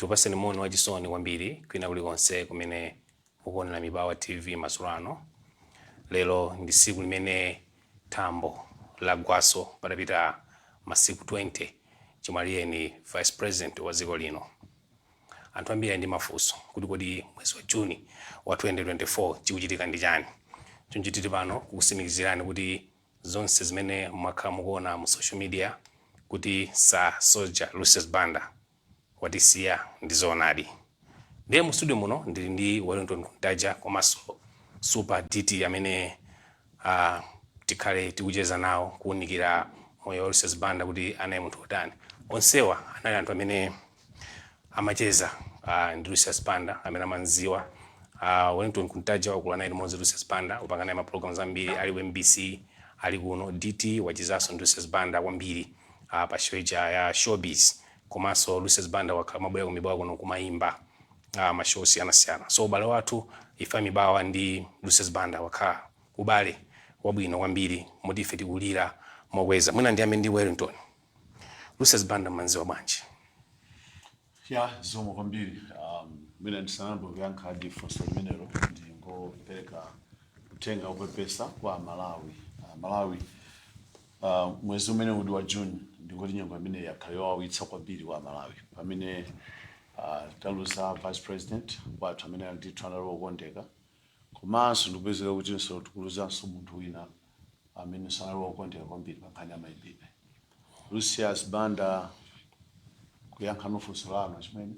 Tikupaseni moni wachisoni kwambiri kwina kulikonse kumene mukuonera Mibawa TV madzulo ano. Lero ndi tsiku limene thambo lagwaso patapita masiku 20 chimwalireni Vice President wa dziko lino. Anthu ambiri ali ndi mafunso kuti kodi mwezi wa Juni wa 2024 chikuchitika ndi chani? Choncho tili pano kukutsimikizirani kuti zonse zimene mwakhala mukuona mu social media kuti Sir Soldier Lucius Banda watisiya ndi zoonadi. Ndiye mu studio muno ndili ndi Wellington Kuntaja komanso Super DT amene tikhale tikucheza nawo kuwunikira moyo wa Lucius Banda kuti anali munthu wotani. Onsewa anali anthu amene amacheza ndi Lucius Banda, amene amanziwa. Wellington Kuntaja wakula naye limodzi Lucius Banda, upanga naye ma programs ambiri ali ku MBC, ali kuno. DT wachezanso ndi Lucius Banda kwambiri pa show ija ya Showbiz, komanso Lucius Banda wakhala mabwera ku Mibawa kuno kumayimba ma show osiyanasiyana. So ubale wathu ife Mibawa ndi Lucius Banda wakhala ubale wabwino kwambiri, moti ife tikulira mokweza. Mwina ndiyambe ndi Wellington. Lucius Banda mmanziwa bwanji? Ya, zikomo kwambiri. Mwina ndisanayambe kuyankha di funso limenelo, ndingopereka uthenga wopepesa kwa Malawi. Malawi, mwezi umene uli wa June, ndingoti nyengo imene yakhala yowawitsa kwambiri kwa Malawi, pamene taluza Vice President wathu amene ndithu anali wokondeka, komanso ndikupezeka kutinso tikuluzanso munthu wina amene sanali wokondeka kwambiri pa nkhani ya mayimbidwe, Lucius Banda. Kuyankha funso lanu chimene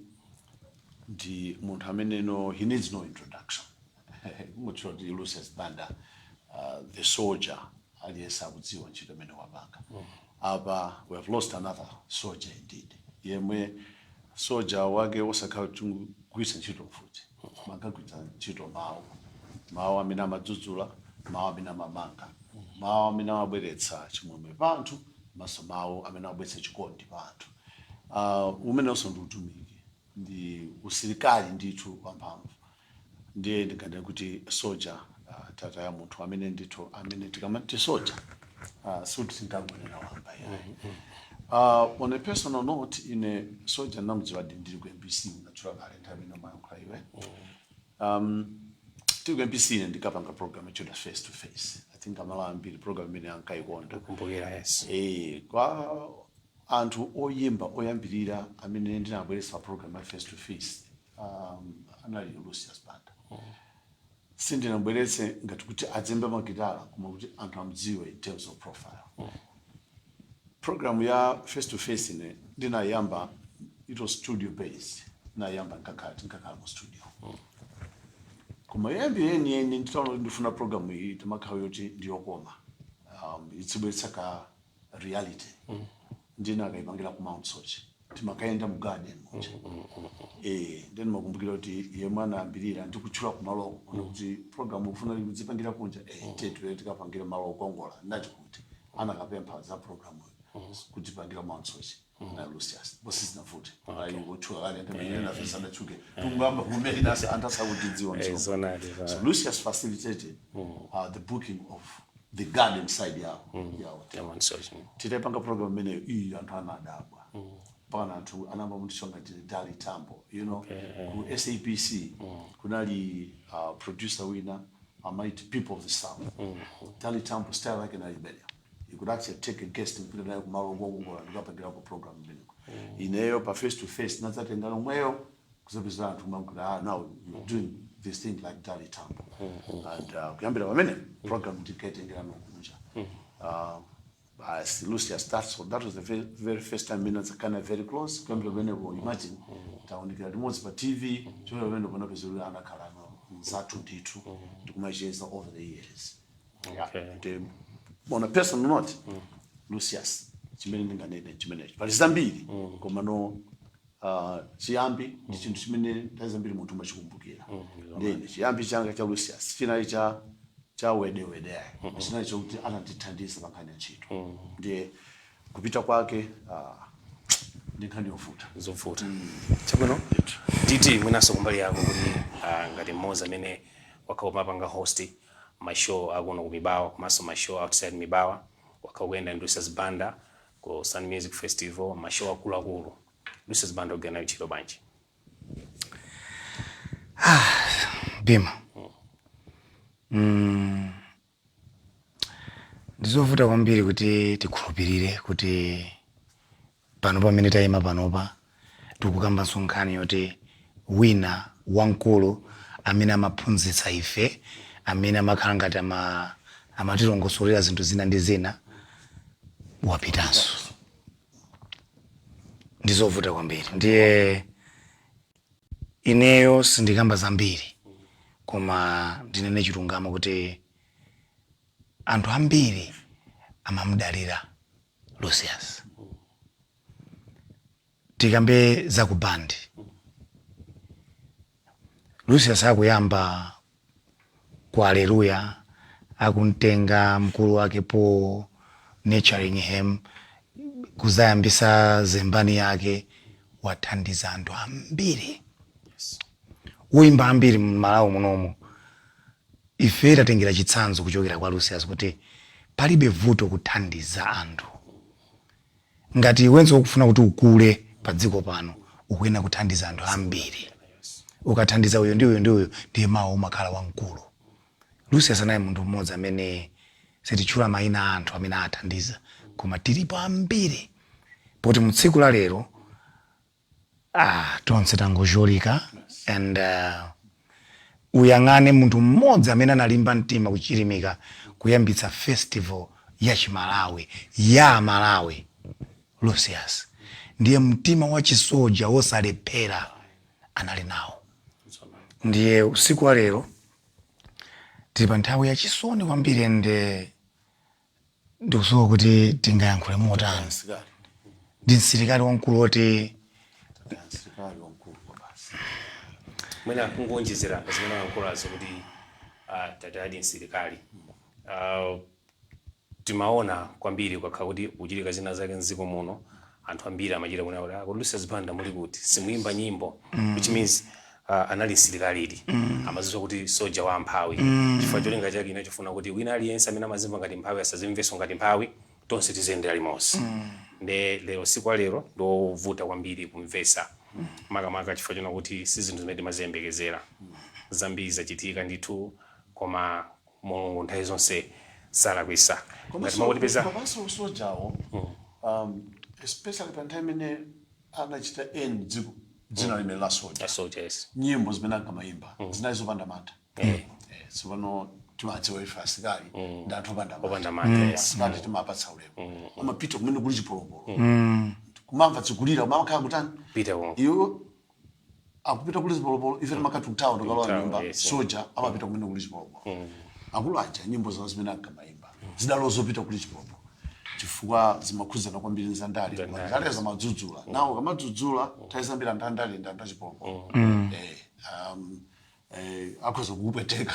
ndi munthu amene, no, he needs no introduction. Kungotchula kuti Lucius Banda, the soldier, aliyense akudziwa ntchito imene wapanga. Apa we have lost another soldier indeed, yemwe soldier wake osakhala kugwiritsa ntchito mfuti, makagwiritsa ntchito mawu, mawu amene amadzudzula, mawu amene amamanga, mawu amene amabweretsa chimwemwe pa anthu, maso mawu amene amabweretsa chikondi pa anthu. Umenenso ndi utumiki, ndi usilikali ndithu wamphamvu. Ndiye ndinganene kuti soldier, tataya munthu amene ndithu, amene tikamati soldier, sikuti tingangonena wamba, yayi. On a personal note, ine soldier namudziwa ndili ku MBC. Unatchula kale nthawi imene umayankhula iwe. Tili ku MBC, ine ndikapanga program yotchedwa Face to Face. I think Amalawi ambiri program imene ankayikonda. Kumbukira, yes. Kwa anthu oyimba oyambirira amene ndinabweretsa program ya Face to Face anali Lucius Banda. Sindinabweretse ngati kuti adzembe magitala, koma kuti anthu amdziwe in terms of profile. Program ya Face to Face ine ndinayamba, it was studio based. Ndinayamba nkakhala mu studio, koma yoyambira yeniyeni nditaona kuti ndifuna program iyi timakhala yoti ndiyokoma, izibweretsa ka reality, ndinakayipangira ku Mount Soche, timakayenda mu garden muja. Then makumbukira kuti yemwe anayambirira ndikutchula kumaloko kuna kuti program ukufuna kudzipangira kunja, tetule tikapangira malo okongola, ndati kuti anakapempha za program kudzipangira Mount Soche na Lucius bosi zinavute ayi kutchula kale nthawi nafe sanatchuke, tungamba kumene anthu asakutidziwa mdziko. Zonadi. So Lucius facilitated the booking of the garden side yawo. Ya Mount Soche. Titapanga program imeneyo iyi, anthu anadabwa mpaka anthu anamba mundisonga ndine Dali Tambo. Ku SABC kunali producer wina amaiti People of the South. Dali Tambo style yake nali imeneyo. You could actually take a guest kupita naye kumalo okongola ndikapangirako program imeneko. Ineyo pa Face to Face nadzatenga lomweyo kuzapeza anthu kumankuti, "Ah, now you're doing this thing like Dali Tambo." And kuyambira pamene program ndikaitengera nokunja. As Lucius, that was the very, very first time mina kind of very close. Kuyambira pamenepo, imagine, taonekera limodzi pa TV. Chonera pamene panapeza kuti anakhala no mzathu ndithu, ndikumacheza over the years. Yeah. On a personal note, Lucius, chimene ndinganene chimenecho, pali zambiri, koma no, chiyambi ndi chinthu chimene nthawi zambiri munthu umachikumbukira. Ndine chiyambi changa cha Lucius chinali cha wedewede, chinali chokuti anandithandiza pa nkhani ya ntchito. Ndiye kupita kwake ndi nkhani yovuta. Zovuta. Chabwino, DT, mwinanso kumbali yako kuti ngati mmodzi amene wakhala umapanga host ma show akuno ku Mibawa komanso ma show outside Mibawa, wakhala kuyenda ndi Lucius Banda ku Sun Music Festival, ma show akuluakulu, Lucius Banda kugwira nayo ntchito bwanji? Bima, ndizovuta kwambiri kuti tikhulupirire kuti pano pamene tayima panopa tikukambanso nkhani yoti wina wamkulu amene amaphunzitsa ife, amene amakhala ngati amatilongosolera zinthu zina ndi zina, wapitanso. Ndizovuta kwambiri. Ndiye ineyo sindikamba zambiri, koma ndinene chilungamo kuti anthu ambiri amamudalira Lucius. Tikambe za ku band, Lucius akuyamba ku Aleluya, akumtenga mkulu wake po nurturing him kuzayambisa zembani yake, wathandiza anthu ambiri, woimba ambiri m'Malawi munomu. Ife tatengera chitsanzo kuchokera kwa Lucius kuti palibe vuto kuthandiza anthu. Ngati iwenso ukufuna kuti ukule pa dziko pano, ukuyenera kuthandiza anthu ambiri. Ukathandiza uyu ndi uyu ndi uyu, ndiye mawu umakhala wamkulu. Lucius anali munthu mmodzi amene sititchula mayina a anthu amene athandiza, koma tilipo ambiri. Poti mu tsiku la lero, tonse tangozholika. And uyang'ane munthu mmodzi amene analimba mtima kuchilimika kuyambitsa festival ya Chimalawi, ya Malawi, Lucius, ndiye mtima wa chisoja wosalephera anali nawo. Ndiye usiku wa lero tili pa nthawi yachisoni kwambiri, and ndikusowa kuti tingayankhule motani. Msilikali. Ndi msilikali wamkulu woti Msilikali wamkulu kwa basi. Mwina kungonjezera pa zimene wayankhulazo kuti tatayadi msilikali, timaona kwambiri ukakhala kuti kuchitika zina zake mdziko muno, anthu ambiri amachita kunena kuti, "Ah, Lucius Banda muli kuti? Simuyimba nyimbo?" Which means anali msilikalidi, amadziwa kuti soja wa amphawi, chifukwa cholinga chake inachofuna kuti wina aliyense amene amazimva ngati mphawi asazimvenso ngati mphawi, tonse tiziyendera limodzi. Nde lero, siku la lero ndovuta kwambiri kumvesa, makamaka chifukwa chona kuti si zinthu zimene timaziyembekezera. Zambiri zachitika ndithu, koma Mulungu nthawi zonse salakwisa. Ngati makutipeza Komanso sojawo, especially pa nthawi imene anachita n dziko dzina limene la soja, Soja, yes. Nyimbo zimene ankamayimba zinali zopanda mantha. Tsopano timadziwa ife asilikali ndi anthu opanda mantha. Opanda mantha, yes. Asilikali timapatsa ulemu, amapita kumene kuli chipolopolo, kumamva zikulira, kumakhala kutani. Pita konko. Iwo akupita kuli zipolopolo, ife timakati kuthawa, tikalowa Kuthawa, nyumba. Soja amapita kumene kuli chipolopolo. Akulu aja nyimbo zawo zimene ankamayimba zidalo zopita kuli chipolopolo, chifukwa zimakhudzana kwambiri ndi zandale. Zandale. Ndale zamadzudzula nawo, kamadzudzula nthawi zambiri anthu andale ndi anthu achipolopolo. Akhoza kukupweteka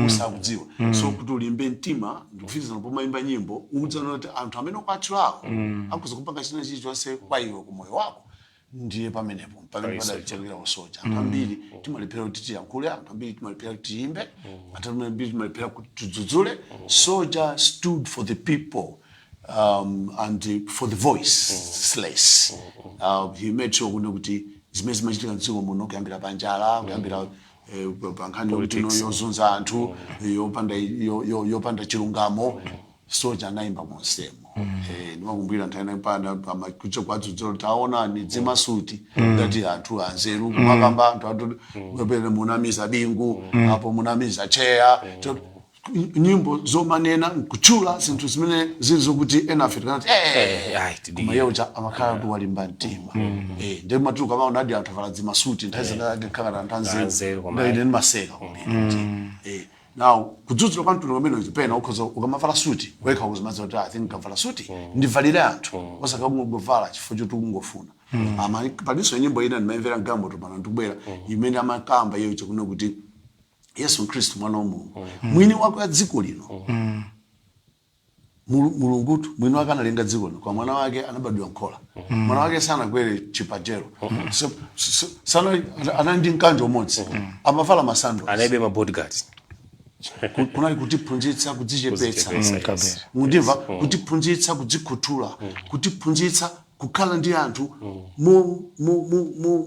usakudziwa. So kuti ulimbe mtima ndikufikizana pomayimba nyimbo, ukudziwa kuti anthu amene ukwatchulawo akhoza kupanga china chilichonse kwa iwe kumoyo wako, ndiye pamenepo pamene Pali padachokera usoja. Anthu ambiri timalephera kuti tiyankhule, anthu ambiri timalephera kuti tiyimbe, anthu ambiri timalephera kuti tidzudzule. Soldier stood for the people and for the voiceless. He made sure kuno kuti zimene zimachitika mdziko muno, kuyambira panjala, kuyambira pa nkhani yokuti ino Politics. Yozunza anthu, yopanda chilungamo, soja anayimba monsemo. Ndimakumbukira nthawi inapanda kucha kwadzudzula, taona ni dzimasuti ngati anthu anzeru kumakamba anthu atu pene munamiza Bingu apo, munamiza cheya. Nyimbo zomanena nkutchula zinthu zimene zili zokuti ena afe tikanati Ayi, tidikire. Koma iye uja amakhala kuti walimba mtima. Ndiye matuluka amaona adi anthu avala dzimasuti, nthawi zinake nkhala anthu Anzeru, anzeru. Koma Ine ndimaseka kwambiri kuti now kudzudzula kwa mtundu pamene pena ukhoza ukamavala suti wekha ukuzimadza kuti, "I think nkavala suti ndivalire anthu," osakakungovala chifukwa choti ukungofuna. Ama palinso nyimbo ina ndimayimvera mgalimoto pano ndikubwera, imene amakamba iyo chakuno kuti Yesu Khristu mwana wa Mulungu, mwini wake wa dziko lino. Mulungutu mwini wake analenga dziko lino, kwa mwana wake anabadwira nkhola. Mwana wake sanakwere chipajero, so, anali ndi mkanjo umodzi, amavala masando. Analibe ma bodyguard. Kunali kutiphunzitsa kudzichepetsa. Kudzichepetsa, yes. Mundimva? Kutiphunzitsa kudzikhuthula, kutiphunzitsa. Kukhala ndi anthu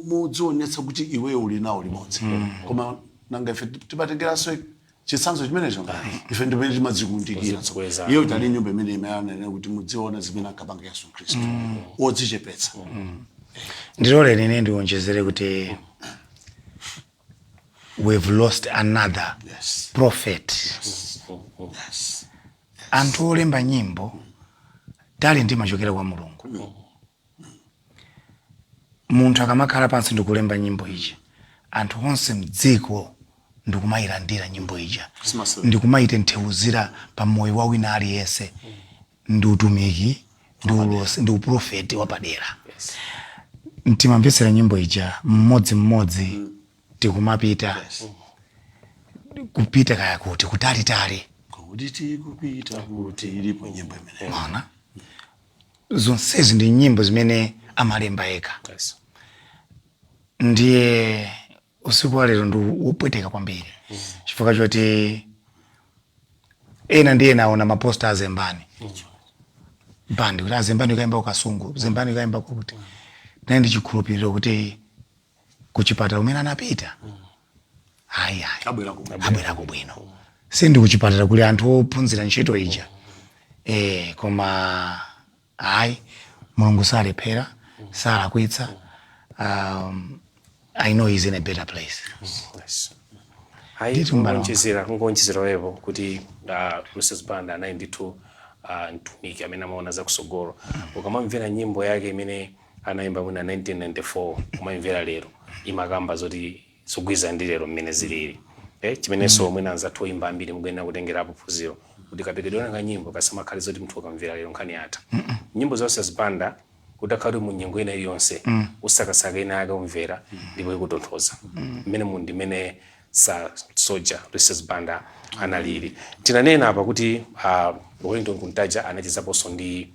modzionetsa kuti iweyo uli nawo limodzi. Koma nanga ife timatengeranso chitsanzo chimenecho? Ife ndimene timadzikundikira. Kudzikweza. Iyo tali nyumba imene imayanena kuti mudziona zimene ankapanga Yesu Khristu, wodzichepetsa. Ndilole ine ndionjezere kuti we've lost another prophet. Anthu olemba nyimbo, talent imachokera kwa Mulungu. Munthu akamakhala pansi ndikulemba nyimbo ija, anthu onse mdziko ndikumayilandira nyimbo ija, Simasewera. ndikumayitanthauzira pa moyo wa wina aliyense, ndi utumiki, ndi ulosi, ndi uprofeti wapadera. Timamvetsera nyimbo ija mmodzimmodzi, tikumapita, kupita kaya kuti kutalitali. Kodi tikupita kuti? Ilipo nyimbo imeneyo. Maona, zonsezi ndi nyimbo zimene amalemba yekha. Ndiye usiku wa lero ndi wopweteka kwambiri, chifukwa choti ena ndi ena aona ma poster a Zembani Band, kuti azembani ikayimba kuKasungu, Zembani ikayimba kuti. Naye ndi chikhulupiriro kuti kuchipatala kumene anapita, ayi ayi, Abwerako. Abwerako bwino. Sindi kuchipatala kuli anthu ophunzira ntchito ija, koma ayi, Mulungu salephera, salakwitsa. I know he's in a better place. Yes. Hayi. Ndithu, mbale. Kungonjezera wepo kuti Lucius Banda anali ndithu mtumiki amene amaona zakusogolo. Ukamamvera nyimbo yake imene anayimba mwina 1994, umayimvera lero, imakamba zoti zogwirizana ndi lero mmene zilili. Chimenenso mwina anzathu oyimba ambiri mukuyenera kutengerapo phunziro, kuti kapekedwe ka nyimbo kasamakhale zoti munthu ukamvera lero nkhani yatha. Nyimbo za Lucius Banda, utakhala kuti mu nyengo ina iliyonse usakasaka ina yake, umvera ndipo ikutonthoza. Mmene mu ndimene sa soja Lucius Banda analili. Tinanena apa kuti Wellington Kuntaja anachezaponso ndi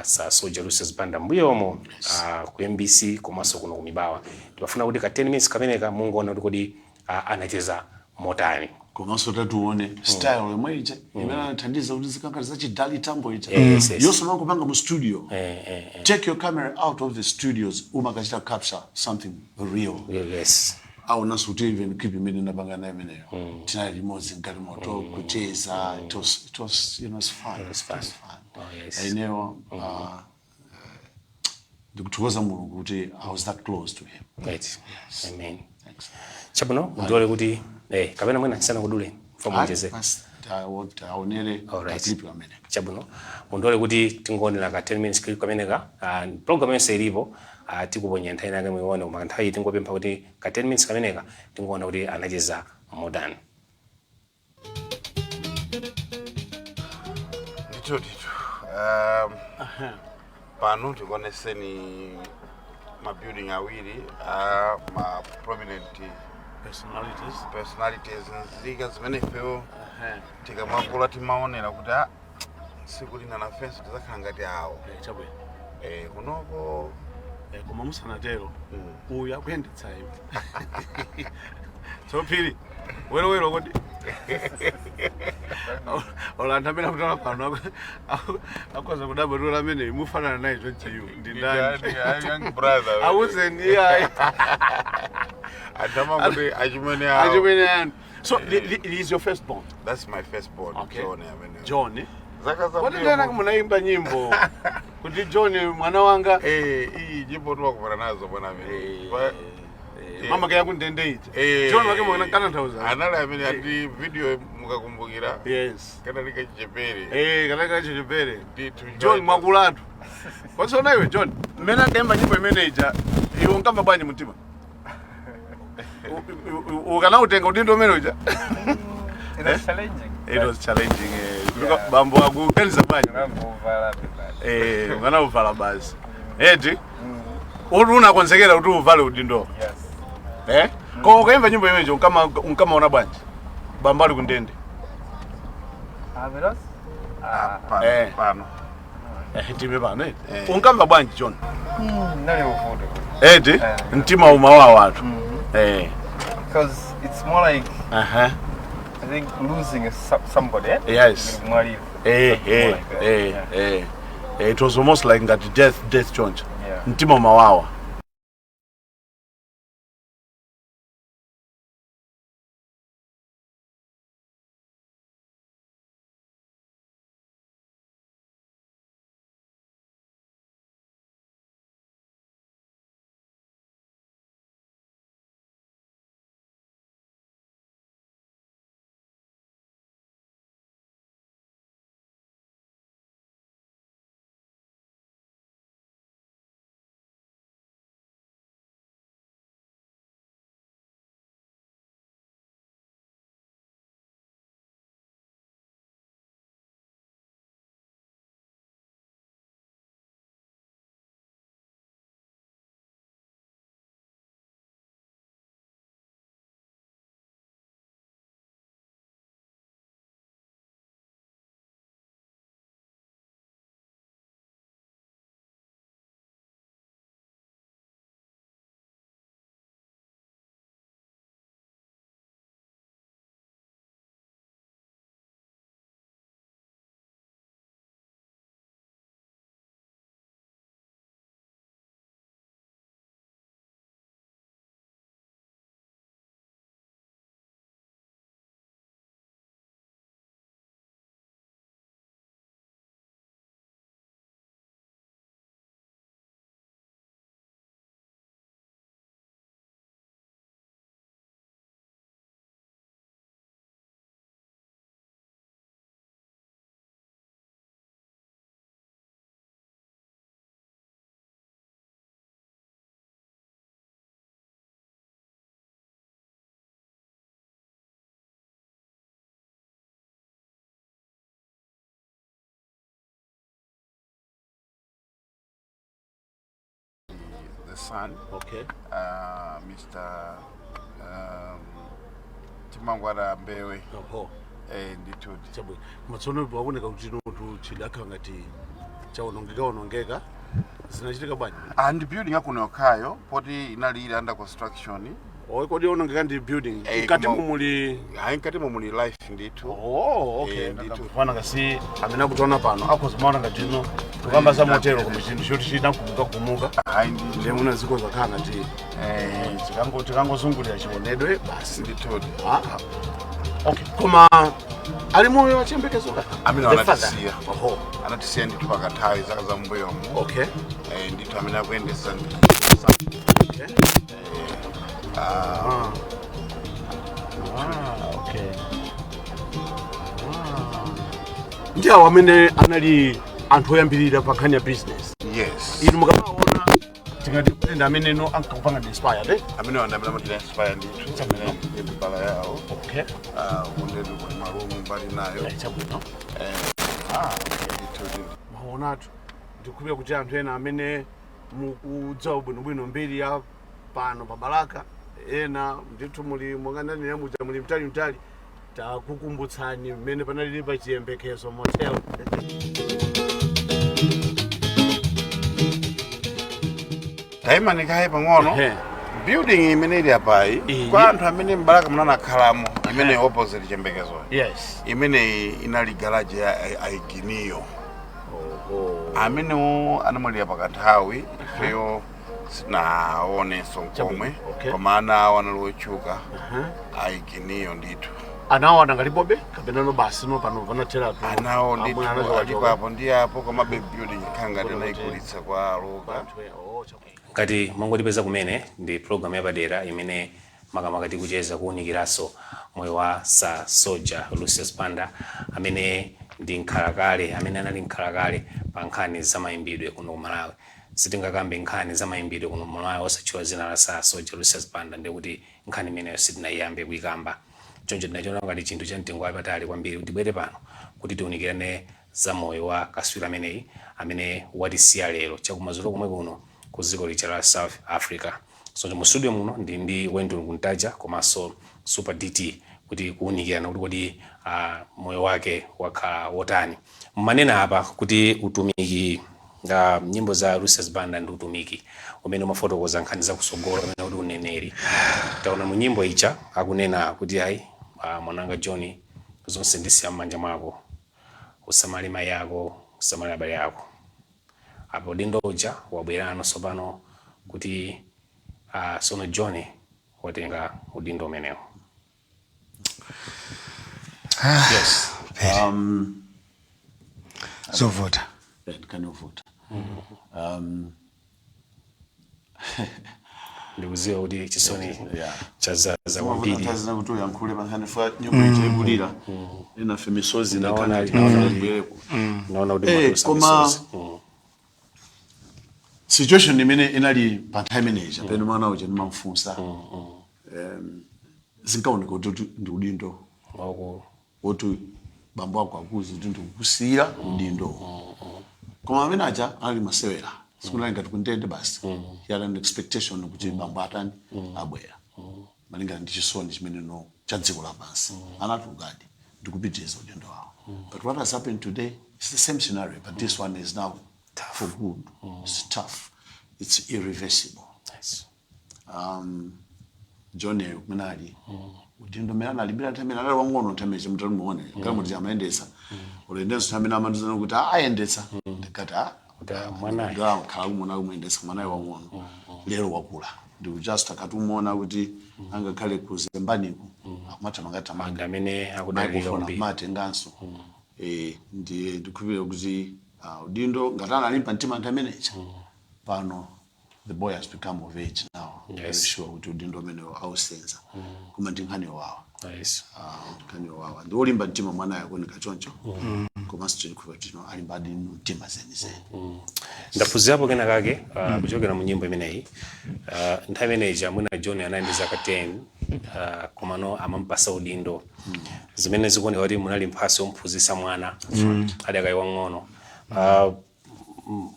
sa soja Lucius Banda mbuyomo ku MBC komanso kuno ku Mibawa. Timafuna kuti ka 10 minutes kameneka mungoona kuti kodi anacheza motani. Komanso tatione style yomwe ija imene anathandiza kuti zikangati zachidali tambo ija, Yes. yonse mangopanga mu studio. Eh. Take your camera out of the studios, umakachita capture something real. Aonanso kuti even clip imene ndapanga nayo imeneyo, tinali limodzi mkati moto kucheza. It was it's fun. It was fun. It was fun. Oh, yes. Ineyo ndikuthokoza Mulungu kuti I was that close to him. Right, amen. Thanks. Chabwino, mundilole kuti kapena mwina ndisanakudule mfomonjeze. Basi, taonere Alright. ka clip kamene. Chabwino, mundilole kuti tingoonera ka 10 minutes clip kameneka. Program yonse ilipo, tikuponya nthawi inake muione, koma nthawi tingopempha kuti ka 10 minutes kameneka tingoona kuti anacheza motani. Ndithu ndithu, pano tikuoneseni ma building awiri a ma prominent personalities. Personalities, nzika zimene ifeyo tikamakula timaonera kuti a tsiku lina nafenso tizakhala ngati awo. Chabwino. Kunoko. Koma musanatero, uyu akuyendetsa iwe sophiri werowero, kodi ola anthu amene akutala pano akhoza kudabwa kuti amene mufanana naye chonchiyu ndi ndani? Young brother. Awuzeni iyayi. Anthu amangoti achimwene awo. Achimwene anu. So he is your first born? That's my first born. John amene. John, eh? Zaka Kodi zambiri. ndana munaimba nyimbo kuti John mwana wanga? Iyi nyimbo timakumana nazo bwana amene. Mama kaya kundende ija. Eh. John wake mwana kananthauza. Anali amene ati video mukakumbukira, kanali kachichepere. Kanali kachichepere. Ndithu. John mwakulatu. Kwatsona iwe John, mmene ankaimba nyimbo imene ija, iwe unkamva bwanji mtima? Ukanautenga udindo umene uja? It was challenging. It was challenging. Yeah. Bambo akuganiza bwanji? Unangovala basi. Ukanauvala basi. Eti? Uri unakonzekera kuti uvale udindo. Yes. Eh? Koma ukaimba nyimbo imenejo unkamaona bwanji? Bambo ali kundende. It was Pano. Eh. Pano. Time pano eh. Eh. Unkamva bwanji, John? Nali uvuto. Eti? Eh. Mtima umawawa watu. Because it's more like I think losing somebody. Eh? Yes. Mwalimu. Eh, More like that. eh, Yeah. eh. It was almost like ngati death choncho. Yeah. Mtima mawawa. The son. Okay. Mr. Timangwara Mbewe. Oho. Ndithudi. Chabwino. Matsono waoneka kuti notu chilakha ngati chaonongeka onongeka. Zinachitika bwanji? And building yakuno yokhayo poti inali ili under construction. Oh, kodi onongeka ndi building. Eh, Mkati muli. Hayi, mkati muli life ndithu. Oh, okay. Eh, ndithu. Ndithu. Ngasi amene akutiona pano akhoza maona ngati ino tukamba za motero, koma chinthu choti chinakumuka kumuka. Hayi, ndithu. Ndiye muna ziko zakhala ngati tikangozungulira chionedwe basi. Ndithudi. Ah. Okay, koma ali moyo wachiyembekezo ka? Amene The father. anatisiya. Oho. Anatisiya ndithu pakathawi zaka za mbuyomu. Okay. Ndithu, amene akuyendesa ndi Okay. Ah. Ah, okay. Ah. Ndi awo amene anali anthu oyambirira pa nkhani ya business? Yes. Inu mukamaona, tingati kuti ndi amene no ankakupanga inspired, eh? Amene wanda amene amati inspire ndithu, amene ndi yawo. Okay. Ah, kundetu kuli marumu mbali nayo. Chabwino. Ah, ndithu. Maonatu, ndikukhulupirira kuti anthu ena amene mukudziwa bwinobwino mbiri ya pano pa Balaka, ena ndithu muli mwakananira muja muli mtali mtali, takukumbutsani mmene panalili pa Chiyembekezo Motel. Tayimani kaye pang'ono. Ehe. Building imene ili apayi, Iyi. kwa anthu amene mBalaka munanakhalamo, imene opposite Chiyembekezo, imeneyi inali garage ya Aiginiyo. Oho. Amenewo anamwalira pakanthawi, ifeyo sinaonenso nkomwe. Koma ana awo anali otchuka, Aiginiyo ndithu. Anawo anangalipobe kapena no basi no pano panatheratu? Anawo ndithu Amuna anachoka. alipo apo ndi apo, komabe building khangati Kuti anayigulitsa kwa aloka. Ngati mwangotipeza kumene, ndi program yapadera imene makamaka tikucheza kuwunikiranso moyo wa Sir Soldier Lucius Banda, amene ndi nkhalakale, amene anali nkhalakale pa nkhani za mayimbidwe kuno ku Malawi. Sitingakambe nkhani za mayimbidwe kuno ku Malawi osatchula dzina la Sir Soldier Lucius Banda, ndikuti nkhani imeneyo sitinayiyambe kuyikamba. Choncho tinachiona ngati chinthu cha mtengo wapatali kwambiri kuti tibwere pano kuti tiwunikirane za moyo wa kaswiri ameneyi amene watisiya lero chakumadzulo komwe kuno ku dziko lija la South Africa. So mu studio muno ndi Wendon Kuntaja komanso Super DT kuti kuwunikirana kuti kodi moyo wake wakhala wotani. Mmanena apa kuti utumiki, nyimbo za Lucius Banda ndi utumiki umene umafotokoza nkhani zakusogolo kapena kuti uneneri. Taona mu nyimbo ija akunena kuti ayi, mwananga John, zonse ndisiya m'manja mwako, usamale mayi ako, usamale abale ako. Apo udindo uja wabwerano tsopano kuti sono John watenga udindo umenewo. Yes. Zovuta. Ndikanovuta. Ndikuziwa kuti chisoni chazaza kwambiri kwambiri. Tazina kuti uyankhule pankhani fa nyimbo ija ikulira, inafe misozi. Naona naona kuti matusa misozi. Situation imene inali pa nthawi imeneyi, pene mwana uja ndimamfunsa, zinkaoneka kuti ndi udindo waukulu woti bambo ako akuuza kuti ndikukusiyira udindo, koma amene aja anali masewera, sikunali ngati kundende basi. He had an expectation kuti bambo atani, abwera, malingana ndi chisoni chimene no cha dziko lapansi. Anatulukadi ndikupitiriza udindo wawo, but what has happened today is the same scenario, but this one is now for good. It's tough, it's irreversible. John kumene ali udindo mmene analibira nthawi imene anali wang'ono, nthawi imene mutati muone galimoto amayendetsa, ulendenso nthawi imene amandizana kuti ayendetsa, ndikati ah, Kuti mwanayo. Ndakhala kumuona kumuyendetsa mwanayo wang'ono, lero wakula, ndiku just akati umuona kuti angakhale kuzembaniko akumathamangathamanga. Ndi amene akudalirika microphone kwambiri. Akumatenganso. Ndiye ndikukhulupirira kuti udindo ngati analimba mtima nthawi imeneyi, pano the boy has become of age now. Very sure kuti udindo umenewo ausenza, koma ndi nkhani yowawa. Nkhani yowawa, ndi olimba mtima mwanayo, akuoneka choncho, komanso tikukhulupirira kuti no, alimba adi mtima zenizeni. Ndaphunzirapo kena kake kuchokera mu nyimbo imeneyi. Nthawi imeneyi mwina John anali ndi zaka 10, komano amampasa udindo, zimene zikuoneka kuti munali mphaso yomphunzitsa mwana adakali wang'ono.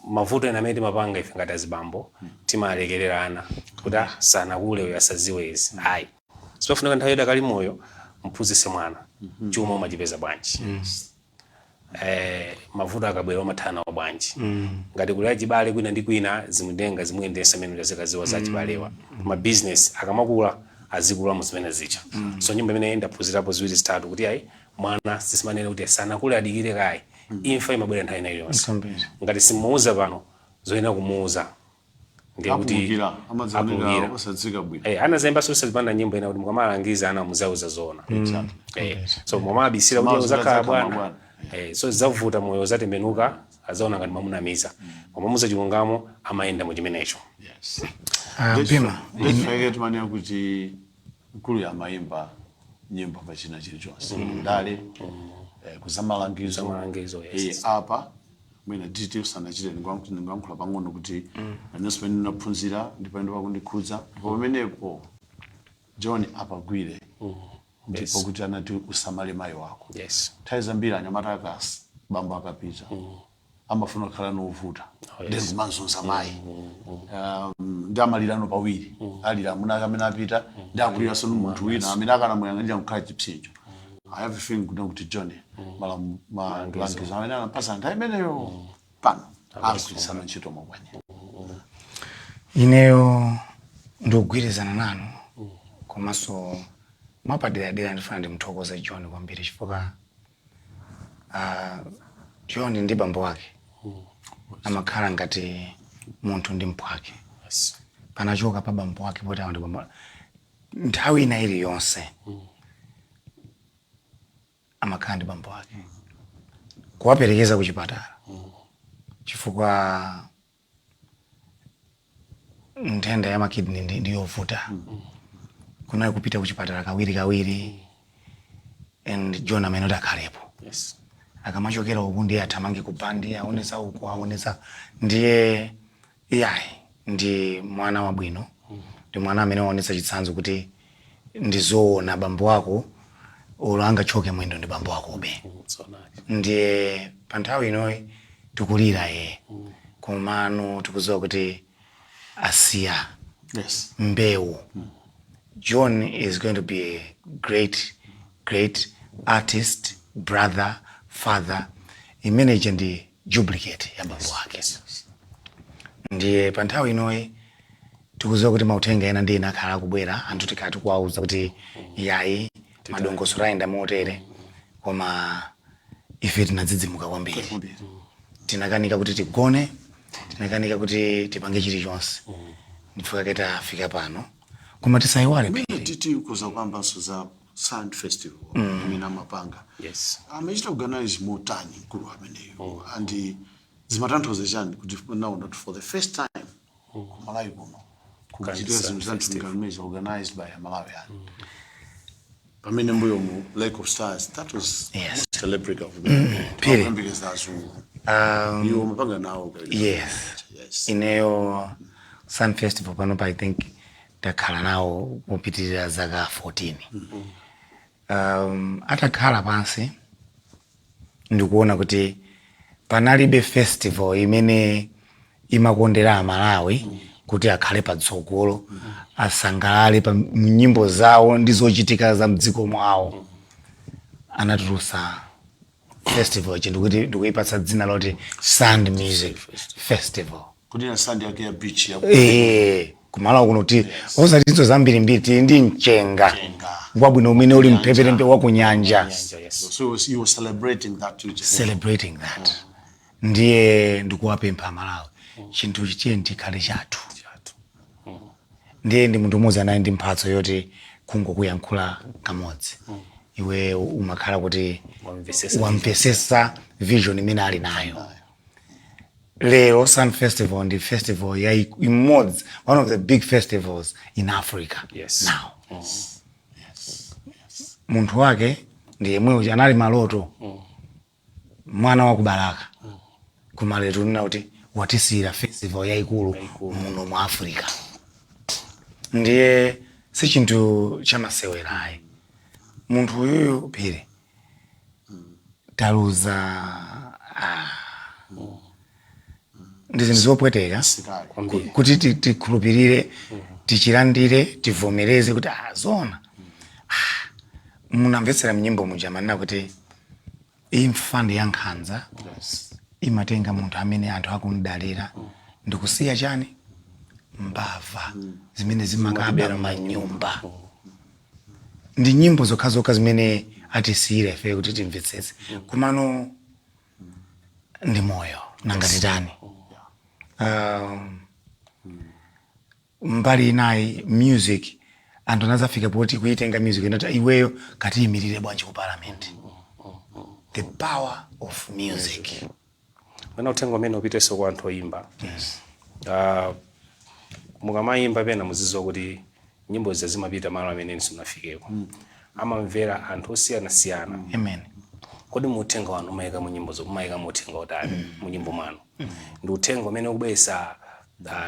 Mavuto ena amene timapanga ife ngati azibambo, timalekerera ana kuti ah, sanakule uyu, asaziwe izi. Ayi, sipafunika. Nthawi adakali moyo mphunzitse mwana chuma umachipeza bwanji, mavuto akabwera umathana nawo bwanji, ngati kuli achibale kwina ndi kwina, zimutenga zimuyendesa amene zikaziwa za achibalewa, ma business akamakula azikula mu zimene zicha. So nyimbo imene ndaphunzirapo ziwiri zitatu kuti ayi, mwana sisimanene kuti sanakule, adikire kayi. Imfa imabwera nthawi ina iliyonse. Kwambiri. Ngati simuuza pano zoyenera kumuuza, ndiye kuti apulukira, amadzaoneka apulukira. Osadzika bwino. Anazemba sosazipanda nyimbo ina kuti mukamalangiza ana muzauza zoona. So mwamabisira kuti Mawu uzakhala zikadzakhala bwana. mabwana. So zavuta, moyo uzatembenuka, azaona ngati mamunamiza, koma muza chilungamo amayenda mu chimenecho. Yes. Ah, Bima. Ndechifukwa timanena kuti mkulu amayimba nyimbo pachina chilichonse, ndale, kuzamalangizo. Zamalangizo, yes. Apa mwina DT usanachite, ndingoyankhula pang'ono kuti nanenso pamene ndinaphunzira ndipo pamene pakundikhudza, ndipo pamenepo John apagwire ndipo kuti anati usamale mayi wako. Nthawi zambiri anyamata akasi bambo akapita amafuna kukhala novuta. Then kumanzunza mayi, ndi amalirano pawiri, alira amuna ake amene apita, ndi akuliranso ndi munthu wina amene akanamuyang'anira kukhala chipsinjo. I have a feeling kuna kuti John malangizo amene anapasa nthawi imeneyo, pano agwirisana ntchito mokwanira. Ineyo ndikugwirizana nanu, komanso mwapaderadera ndifuna ndimuthokoze John kwambiri chifukwa John ndi bambo wake amakhala ngati munthu ndi mphwake. Panachoka pa bambo wake poti awa ndi bambo, nthawi ina iliyonse amakhala ndi bambo wake kuwaperekeza ku chipatala chifukwa nthenda ya ma kidney ndi yovuta. Kunali kupita ku chipatala kawiri kawiri and John amene kuti akhalepo. Akamachokera uku ndiye athamange ku bandi, aonesa uku, aonesa. Ndiye iyayi, ndi mwana wabwino, ndi mwana amene waonetsa chitsanzo kuti ndizoona bambo wako olo angachoke mwendo ndi bambo wakobe. So nice. Ndiye pa nthawi inoyi tikulira ye, komano tikudziwa kuti asiya mbewu. John is going to be a great, great artist, brother, father. Imeneje ndi duplicate ya bambo wake. Ndiye pa nthawi inoyi tikudziwa kuti mauthenga ena ndi ena akhala akubwera, anthu tikhala tikuwauza kuti yayi, madongosolo ayenda motere, koma ife tinadzidzimuka kwambiri, tinakanika kuti tigone. Tinakanika kuti tipange chilichonse. Ndifika tafika pano, koma tisayiwale Imene Phiri. titi kuza kwambanso za Sand Festival imene amapanga, amachita organize motani mkulu ameneyo, and zimatanthauza chani kuti now not for the first time ku Malawi kuno kuchitika Sand zinthu za mtundu imene organized by a Malawian, pamene mbuyo mu Lake of Stars, that was celebrity of Phiri. kuyambikeza azungu, iwo mapanga nawo? Yes. Ineyo Sun Festival panopa I think takhala nawo kupitirira zaka 14. Atakhala pansi ndikuona kuti panalibe festival imene imakondera Amalawi kuti akhale patsogolo, asangalale pa nyimbo zawo ndi zochitika za mdziko mwawo, anatulusa festival ichi ndikuti ndikuipatsa dzina loti Sand Music Festival. Kuti na sand yake ya beach ya Kumalawi kuno kuti osatinso zambirimbiri, tili ndi mchenga Mchenga. wabwino umene uli mphepete wa kunyanja. Nyanja, yes. So you were celebrating that too. Celebrating that. Ndiye ndikuwapempha Malawi, chinthu chichiye chikhale chathu. Chathu. Ndiye ndi munthu umodzi anali ndi mphatso yoti kungokuyankhula kamodzi, iwe umakhala kuti wamvesesa. Wamvesesa vision imene ali nayo. Lero Sun Festival ndi festival ya imodzi, one of the big festivals in Africa. Now munthu wake ndi yemwe anali maloto, mwana wa kubalaka kumaletu, nina kuti watisiyira festival yayikulu muno mu Africa. Ndiye si chinthu chamasewerayi. Munthu uyuyu, Phiri, taluza, ndi zinthu zopweteka Sikali. Kwambiri. Kuti tikhulupirire, tichilandire, tivomereze kuti zona. Munamvetsera mnyimbo muja manena kuti imfa ndi yankhanza, imatenga munthu amene anthu akumdalira ndikusiya chani, mbava zimene zimakaba manyumba. Ndi nyimbo zokhazokha zimene atisiyire ife kuti timvetsetse, komano ndi moyo, nanga titani? Mbali inayi, music, anthu anazafika poti kuitenga music inati iweyo katiyimirire bwanji ku parliament. The power of music. Mwina uthenga umene upitenso kwa anthu oyimba. Mukamayimba pena muzidziwa kuti nyimbo zija zimapita malo amene simunafikeko, amamvera anthu osiyanasiyana. Amen. Kodi muuthenga wanu umayika mu nyimbozo, umayika mu uthenga utani mu nyimbo mwanu? Ndi uthenga umene ukubweretsa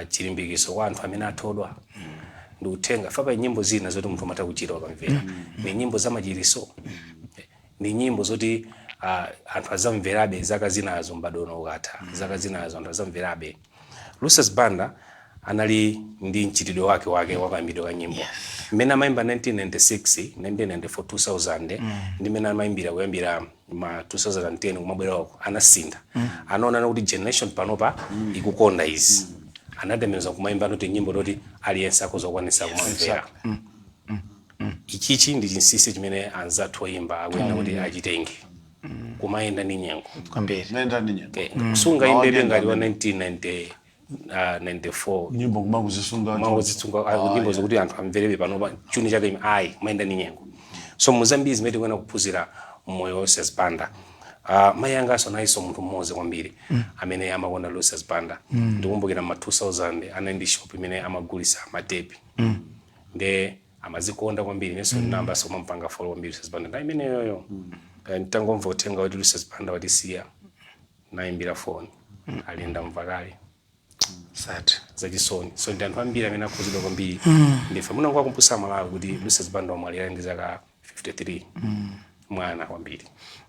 chilimbikiso kwa anthu amene athodwa? Ndi uthenga fa nyimbo zina zoti munthu umatha kuchita ukamvera, ndi nyimbo zamachiriso, ndi nyimbo zoti anthu azamverabe zaka zinazo, m'badwo ukatha, zaka zinazo anthu azamverabe. Lucius Banda anali ndi mchitidwe wake wake wakayambidwe ka nyimbo. Mmene amayimba 1996, 1994, 2000 ndi mmene amayimbira kuyambira ma 2010 kumabwera uko, anasintha. Anaonana kuti generation panopa ikukonda izi, anatembenza kumayimba kuti nyimbo toti aliyense akhoza kukwanisa kumamvera. Ichichi ndi chinsinsi chimene anzathu oyimba akuyenera kuti achitenge, kumayenda ndi nyengo. Kwambiri. Nenda ndi nyengo. Okay. Sungayimbebe ngati wa 1990, 94 nyimbo kumangozisunga. Mangozisunga nyimbo zokuti anthu amverebe panopa chuni chake ayi, kumayenda ndi nyengo. So muzambiri zimene tikuyenera kuphunzira mmoyo wa Lucius Banda. Mayi anganso analinso munthu mmodzi kwambiri amene amakonda Lucius Banda. Ndikumbukira ma 2000 anali ndi shop imene amagulisa matepi, nde amazikonda kwambiri. Inenso ndinayamba so mampanga follow kwambiri Lucius Banda nthawi imeneyoyo. Nditangomva uthenga wati Lucius Banda watisiya, nayimbira foni, ali ndamva kale. Sad. Zachisoni. So ndi anthu ambiri amene akhuzidwa kwambiri ndife. Munango akumbusa Malawi kuti Lucius Banda wamwalira ndi zaka 53, mwana kwambiri.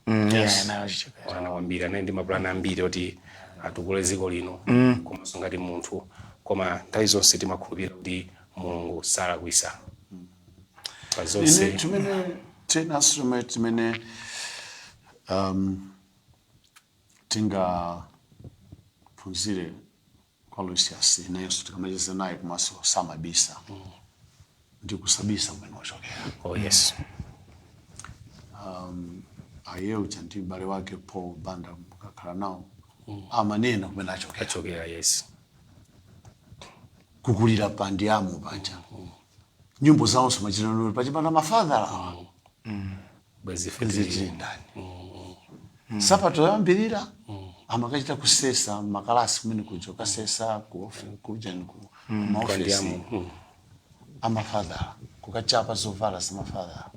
Yeah, nayo chichepere. Mwana kwambiri, anali ndi mapulani ambiri oti atukule dziko lino komanso ngati munthu. Koma nthawi zonse timakhulupirira kuti Mulungu salakwisa pa zonse. Ine chimene tenanso chimene tingaphunzire kwa Lucius, inenso tikamacheza naye komanso samabisa, ndi kusabisa kumene wachokera. Oh yes. Aye uja ndi m'bale wake Paul Banda, mukakhala nawo Amanena kumene achokera. Achokera, yes. Kukulira Pandiamu paja, nyimbo zawonso machitano pachipanda mafadhala awa. Bwezi ife tili ndani? Sapato yoyambirira amakachita kusesa makalasi kumene kuja, kukasesa ku kujani, ku maofesi Pandiamu. Amafadhala, kukachapa zovala zamafadhala,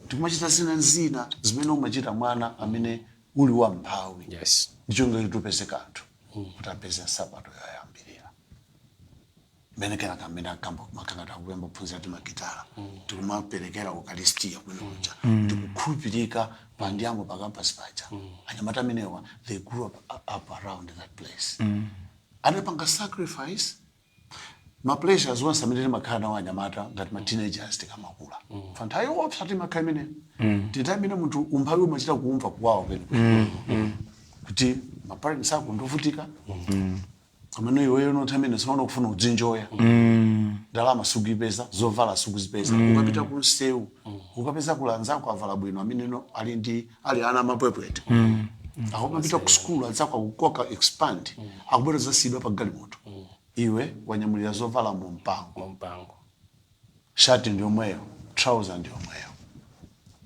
tikumachita zina zina zimene umachita mwana amene uli wamphawi. Ndicho ngati tupeze kanthu kuti apeze nsapato yoyambirira, mmene kenaka amene akamba makangati akuyamba kuphunzira ti magitara, tikumaperekera ukaristiya kumene kuja, ndikukhulupirika Pandiamo pa campus paja. Anyamata amenewa, they grew up around that place. Anapanga sacrifice ma pleasures onse amene timakhala nawo anyamata ngati ma teenagers tikamakula. Fa nthawi yoopsa timakhala imeneyo, ndi nthawi imene munthu umphawi umachita kuumva kuwawa kwenikweni, kuti ma parents ako ndovutika, amene iweyo nthawi imene simaona kufuna kudzinjoya. Ndalama sukuyipeza, zovala sukuzipeza. Ukapita ku msewu, ukapeza kula anzako avala bwino, amene no ali ndi ali ana amapwepwete akumapita ku sukulu, anzako akukoka expand, akubwera zasidwa pa galimoto, iwe wanyamulira zovala mu mpango. Mumpango. Shati ndiyomweyo, trouser ndiyomweyo.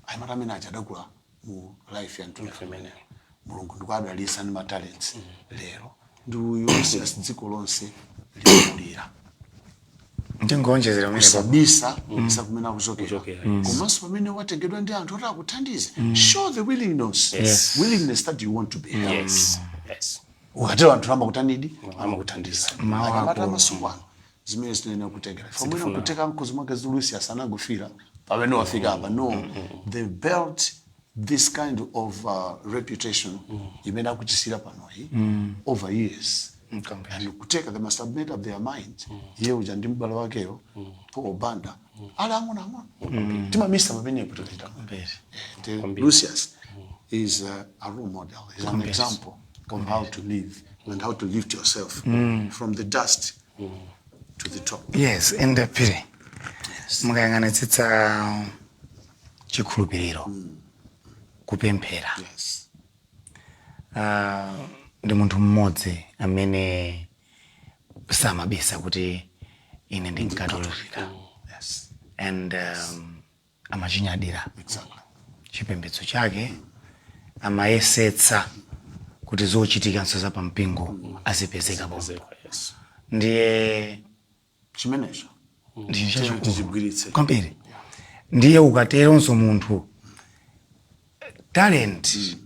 Anyamata amene aja adakula mu life ya mtundu imene. Mulungu ndikuadalitsa ndi ma talents. Lero ndi uyu Lucius, dziko lonse likulira. Ndingonjezera pamene Kusabisa za kumene akuchokera. Kuchokera. Komanso pamene watengedwa ndi anthu oti akuthandize, show the willingness, willingness that you want to be helped. Ukatero anthu amakutanidi? Amakuthandiza. Anyamata amasiku ano, zimene zinene kutengera famwina kuteka mkhozi mwake, Lucius anangofira pamene wafika apa. No, they built this kind of reputation imene akuchisira panoyi over years. And kuteka, they must have made up their minds. Iye uja ndi m'bale wakeyo Paul Banda ali ang'onoang'ono, timamisa pamenepo tikachita. Lucius is a role model, is an example of how to live and how to lift yourself from the dust to the top. Yes, and Phiri, mukayang'anitsitsa chikhulupiriro, kupemphera, ndi munthu mmodzi amene samabisa kuti ine ndi Mkatolika and amachinyadira chipembedzo chake, amayesetsa kuti zochitikanso za pampingo azipezeka pompo. Ndiye Chimenecho ndi chachikulu. Tichigwiritse. Kwambiri. Ndiye ukateronso munthu talent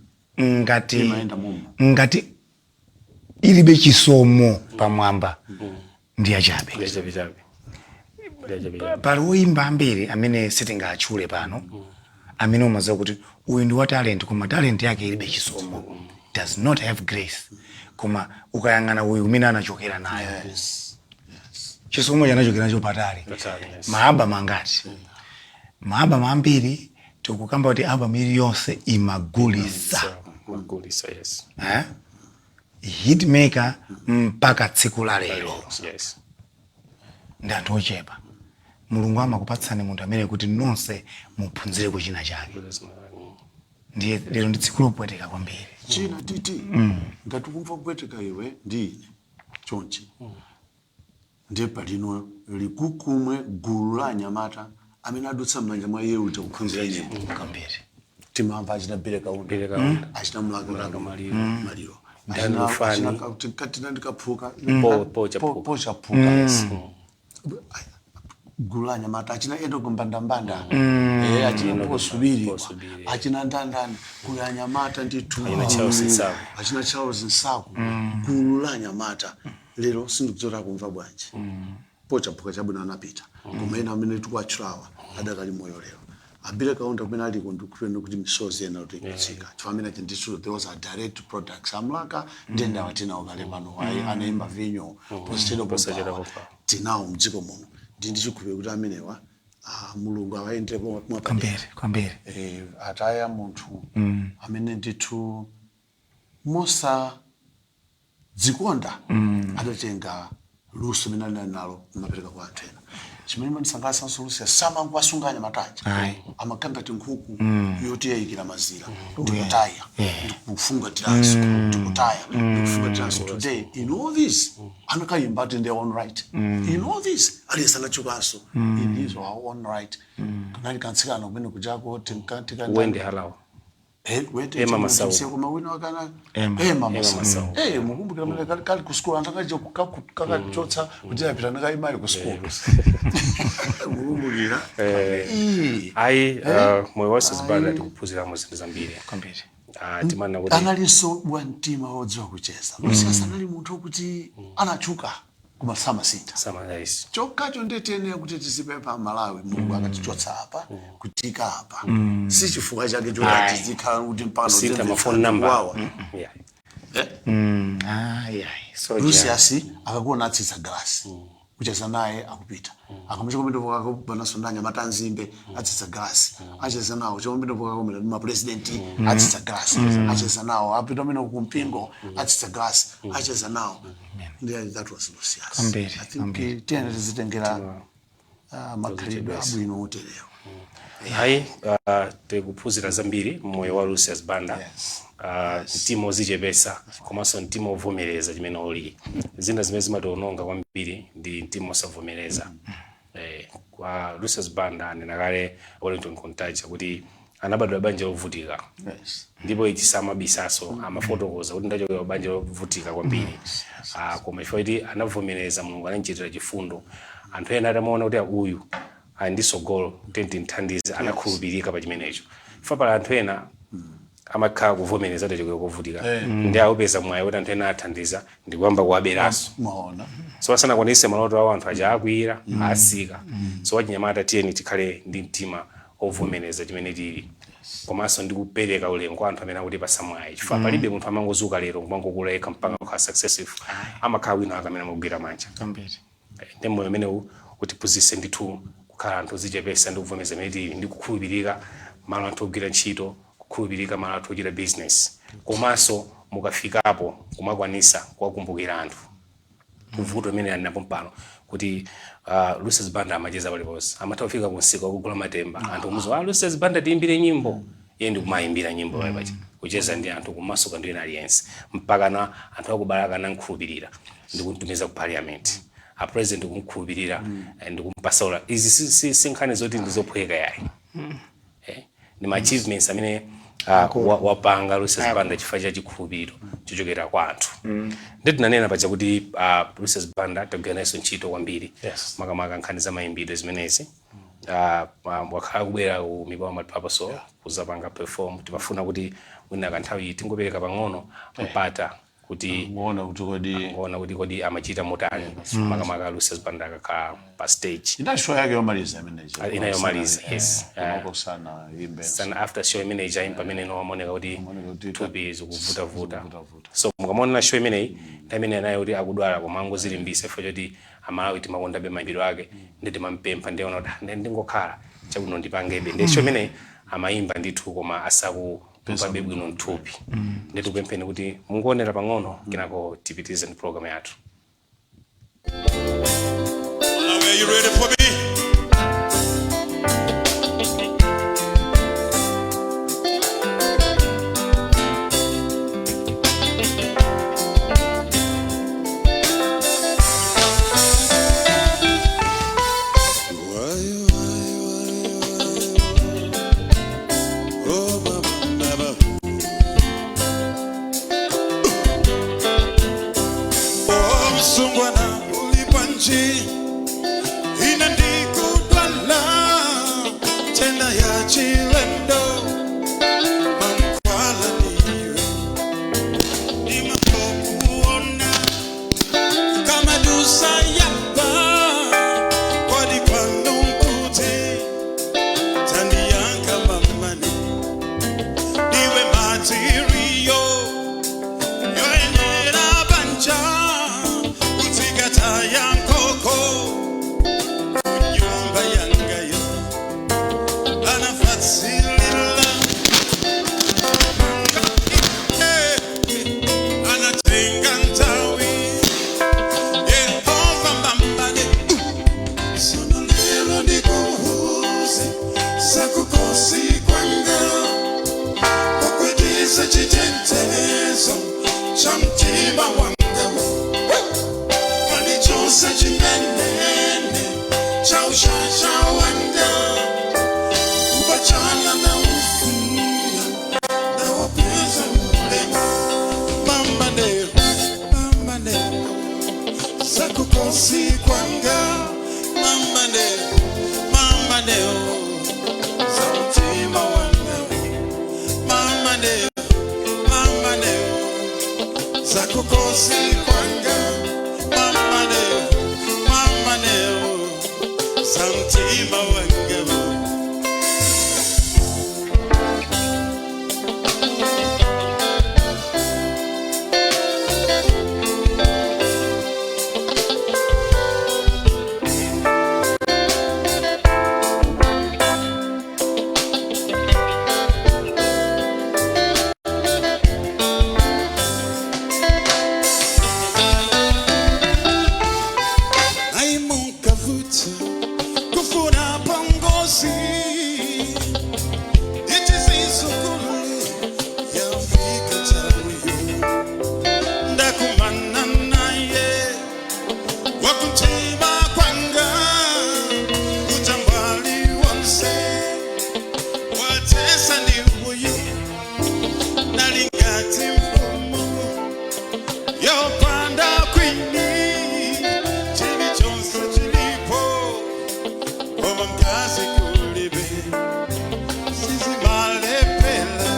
ngati Imayenda mumo. Ngati ilibe chisomo pamwamba, ndi yachabe. Yachabechabe, yachabechabe. Pali woyimba ambiri amene sitingatchule pano, amene umadziwa kuti uyu ndi wa talent, koma talent yake ilibe chisomo, does not have grace. Koma ukayang'ana uyu kumene anachokera nayo, chisomo chanachokera nacho patali. Patali, yes. Ma album angati, ma album ambiri, tikukamba kuti album iliyonse imagulisa. Magulisa, yes. Eh? Hitmaker mpaka tsiku la lero. Ndi anthu ochepa. Mulungu amakupatsani munthu amene kuti nonse muphunzire kuchina chake. Ndiye lero ndi tsiku lopweteka kwambiri. China titi ngati kumva kupweteka iwe ndi ine chonchi, ndiye palino likukumwe gulu la anyamata amene adutsa m'manja mwa iye uja kuphunzira nyimbo. Kwambiri. Timamva achina Billy Kaunda, Billy Kaunda. Achina Mlaka Mlaka Maliro. Maliro. Dan Lufani. Katina ndikaphuka. Po Chaphuka. Po Chaphuka. Gulu la anyamata achina Edogo Mbandambanda, achina Paul Subiri. Paul Subiri. Achina ndandani, kuli anyamata ndithu. Achina Charles Nsaku. Achina Charles Nsaku. Gulu la anyamata lero sindikudzota kumva bwanji. Po Chaphuka chabwino anapita, koma ena amene tikuwatchulawa adakali moyo lero. A Billy Kaunda kumene aliko, ndikukhulupirira kuti misozi ena kuti ikutsika, chifukwa amene achi ndithu those are direct products amlaka. Ndende awa tinawo kale pano, anaimba vinyo posachedwa. Posachedwa. Pompawa Pompawa. tinawo mdziko muno. Ndi chikhulupiriro kuti amenewa, Mulungu awayendere mwapadera. Kwambiri, kwambiri. Ataya munthu amene ndithu mosadzikonda adatenga luso limene ali nalo kumapereka kwa anthu ena. Chimene mandisangalatsanso, Lucius samangu asunga anyamataja. Ayi. Amakhala ngati nkhuku yoti yayikira mazira, ndikutaya, ndikufungatiranso, ndikutaya, ndikufungatiranso. Today, in all this, anakayimba in their own right. In all this, aliyense anachukanso in his or her own right. Kanali kantsikana kumene kujako Wende halawa. Emma Masau. Koma wina wakana Emma. Emma Masau. Masau. Mukumbukira mene kali ku school, anthu akaja kakachotsa kuti apita nakaimayo ku school, mukumbukira? Ayi, moyo wa Lucius Banda tikuphunziramo zinthu zambiri. Kwambiri. Ah, timanena kuti Analinso wa mtima wodziwa kucheza. Lucius anali munthu wokuti anachuka koma samasintha. Samanais. Chokhacho ndetiyenera kuti tizipempha Malawi, Mulungu akatichotsa apa kutika apa, si chifukwa chake choti tizikhala kuti mpano Kusintha ma phone number. Wawa. Yeah. Ayi, ayi, so Lucius akakuona, atsitsa galasi, kucheza naye, akupita. Akamacha kumene kakubanaso ndi anyamata anzimbe, atsitsa galasi, acheza nawo. Chomene kakumena ndi mapresidenti, atsitsa galasi, acheza nawo. Apita amene kumpingo, atsitsa galasi, acheza nawo. Ndiye that was Lucius. Kwambiri, I think kwambiri. tiyene tizitengera makhalidwe abwino oterewa. Ayi, tikuphunzira zambiri mmoyo wa Lucius Banda. Yes. Mtima ozichepesa komanso mtima ovomereza chimene uli. Zina zimene zimationonga kwambiri ndi mtima osavomereza. Kwa Lucius Banda, anena kale Wellington Contagia kuti anabadwa banja lovutika. Ndipo ichi samabisaso, amafotokoza kuti ndachokera banja lovutika kwambiri. Koma chifukwa kuti anavomereza, Mulungu anamchitira chifundo. Anthu ena atamaona kuti uyu ali ndi sogolo, tinthandize, anakhulupirika pa chimenecho. Chifukwa pala anthu ena amakhala kuvomereza kuti achokera kovutika, ndi awupeza mwayi kuti anthu ena athandiza ndikuyamba kuwaberanso. Maona. So asanakwanise maloto awo, anthu aja akwiyira, asika. So wachinyamata, tiyeni tikhale ndi mtima ovomereza chimene tili, komanso ndi kupereka ulemu kwa anthu amene akutipasa mwayi, chifukwa palibe munthu amangozuka lero kumangokula yekha mpaka kukhala successful. Amakhala wina ake amene amagwira manja. Kwambiri. Ndi moyo umenewu utiphunzitse ndithu kukhala anthu ozichepesa ndi kuvomereza imene tili, ndi kukhulupirika malo anthu ogwira ntchito, kukhulupirika malo anthu ochita business, komanso mukafikapo kumakwanisa kuwakumbukira anthu. Kuvuto imene ali napo mpano kuti Lucius Banda amacheza paliponse, amatha kufika kunsika kugula matemba, anthu kumuza, "Ah, Lucius Banda, tiyimbire nyimbo." Iye ndikumayimbira nyimbo pale paja, kucheza ndi anthu, kumasuka ndi wina aliyense, mpaka na anthu akubalaka anamkhulupirira ndikumtumiza ku parliament, a president kumkhulupirira ndikumpasaula. Izi si nkhani zoti ndizophweka yayi. Ndi ma achievements amene wapanga Lucius Banda chifukwa cha chikhulupiriro chochokera kwa anthu. Ndi tinanena paja kuti Lucius Banda tagwira nayenso ntchito kwambiri, makamaka nkhani za mayimbidwe zimenezi. Wakhala kubwera ku Mibawa Multipurpose kuzapanga perform. Timafuna kuti mwina kanthawi tingopereka pang'ono mpata kuti Muona kuti kodi ngoona kuti kodi amachita motani, makamaka Lucius Banda akakhala pa stage. Inali show yake yomaliza imeneji. Ah, ina yomaliza, yes. Komako sana imbe. Sana after show imeneyi chayi pamene no amaoneka kuti Amaoneka kuti thupi zikuvutavuta. Zikuvutavuta. So mukamaona show imeneyi, nthawi imene anayo kuti akudwala, koma angozilimbisa chifukwa choti Amalawi timakondabe mayimbidwe ake, ndi timampempha, ndiona kuti, "Ah, ndi ndingokhala chabwino, ndipangebe." Ndi show imeneyi amayimba ndithu, koma asakumvabe bwino mthupi. Ndi tikupempheni kuti mungoonera pang'ono, kenako tipitirize ndi program yathu. Are you ready for me? Oh, baba, baba. Oh, msungwana, uli bwanji? Ine ndikudwala tenda ya chilendo, mankhwala ndiwe. Ndimangokuona kamadusa yapa, kodi kwanu nkuti? Tandiyanka mamani, ndiwe material yoyenera banja, utsikata yankoko kunyumba yangayo anafatsilila anatenga ntawi. Yehova mbambane. Sono. Zakukosi kwanga Kukwitiza chitetezo cha mtima wanga Walichosa chimenene cha ushasha wanga Ubachala na usia na wapeza ulema Mama ne, mama ne Zakukosi kwanga Mama ne, mama ne Za mtima wanga Mama ne, mama ne Zakukosi kwanga Mama ne, mama ne Za mtima wanga. Aimunkavuta kufuna pongozi itizizukulu yafika chawiyo ndakumana naye wakutima kwanga utambali wonse watesa ni uyu nalingati mfumu yopanda kwini chili chonse chilipo koma mkazi kulibe sizimalepela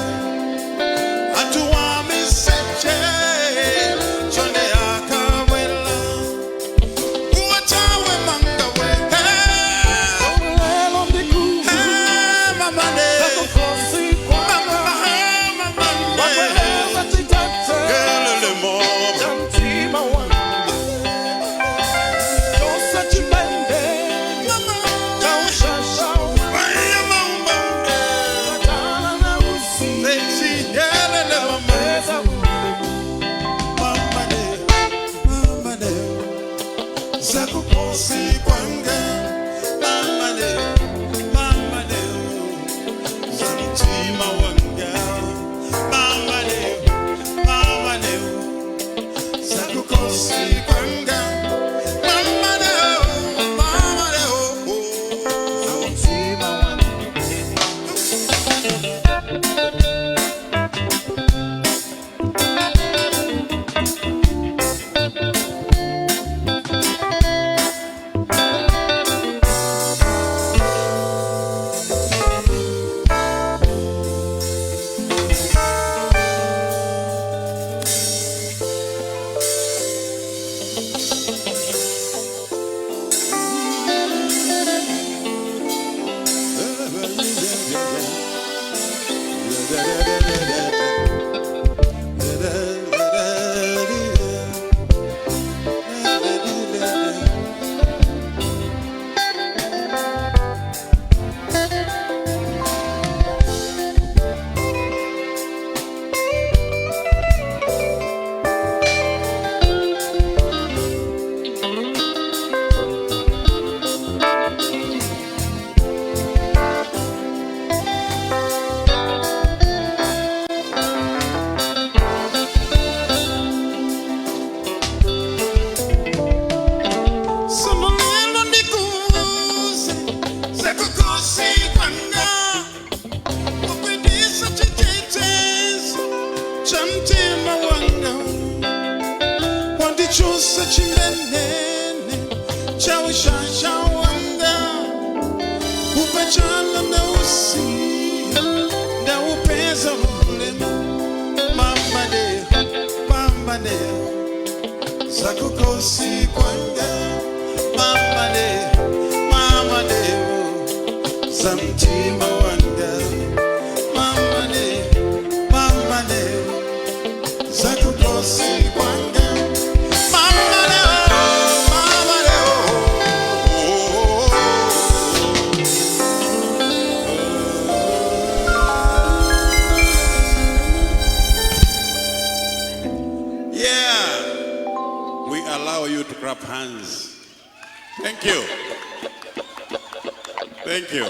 atuwamiseche chonde akawela uwachawe mangawe. Zakukosi kwanga mama ne mama ne za mtima wanga mama ne mama ne zakukosi kwanga mama ne mama ne oh, oh. Za mtima wanga. Sono ndikuze sekukosi kwanga kukwindisa chitetezo cha mtima wanga wandichusa chimenene cha ushasha wanga upachala na usia ndaupeza ulema mambane pambane zakukosi kwanga mamane mamane za mtima wanga mamane mamane zakukosi kwanga mamane mamane oh, oh, oh, oh. Yeah, we allow you to clap hands. Thank you. Thank you.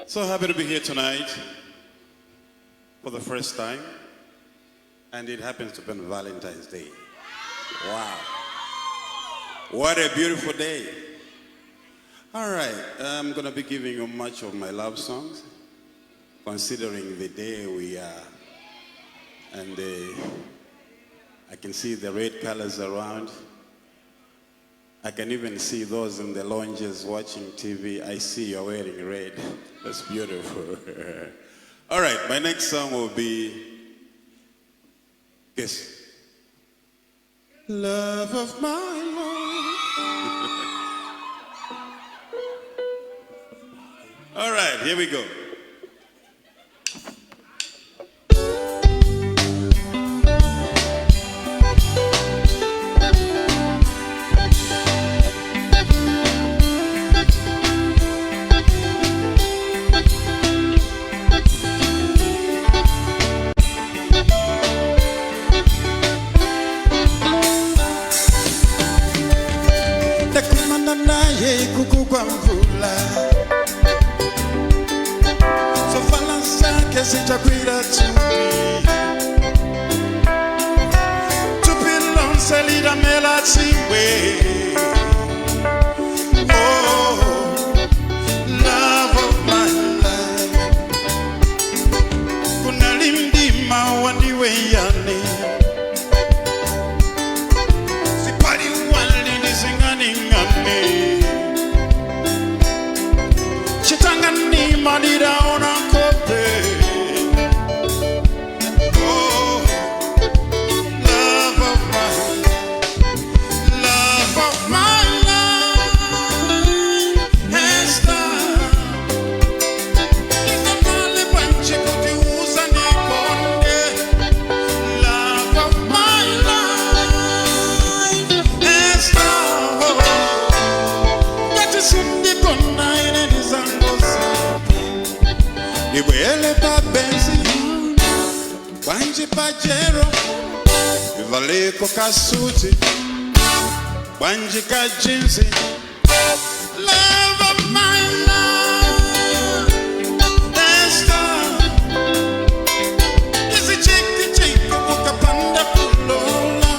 So happy to be here tonight for the first time, and it happens to be on Valentine's Day. Wow. What a beautiful day. All right, I'm going to be giving you much of my love songs, considering the day we are, and I can see the red colors around. I can even see those in the lounges watching TV. I see you're wearing red. That's beautiful. All right, my next song will be this. Love of my life. All right, here we go. Ndakumana naye kukugwa mvula, zovala zake zichakwira thupi, thupi lonse litamela tsingwe. Oh, love of my life, kunali mdima wandiweyani, sipali wali ndizing'aning'ani, chitangani madiraona kope. Oh, love of my, love of my life, Esther. Ndingamale panje kuti uzandikonde. Love of my life, Esther. Ngati sindikona ine ndizangozipha, ndibwele pa Benz, bwanji Pajero, ivaleko kasuti, bwanji ka jeans. Love of my life, Esther. Izichiki-chiki ukapanda kulola.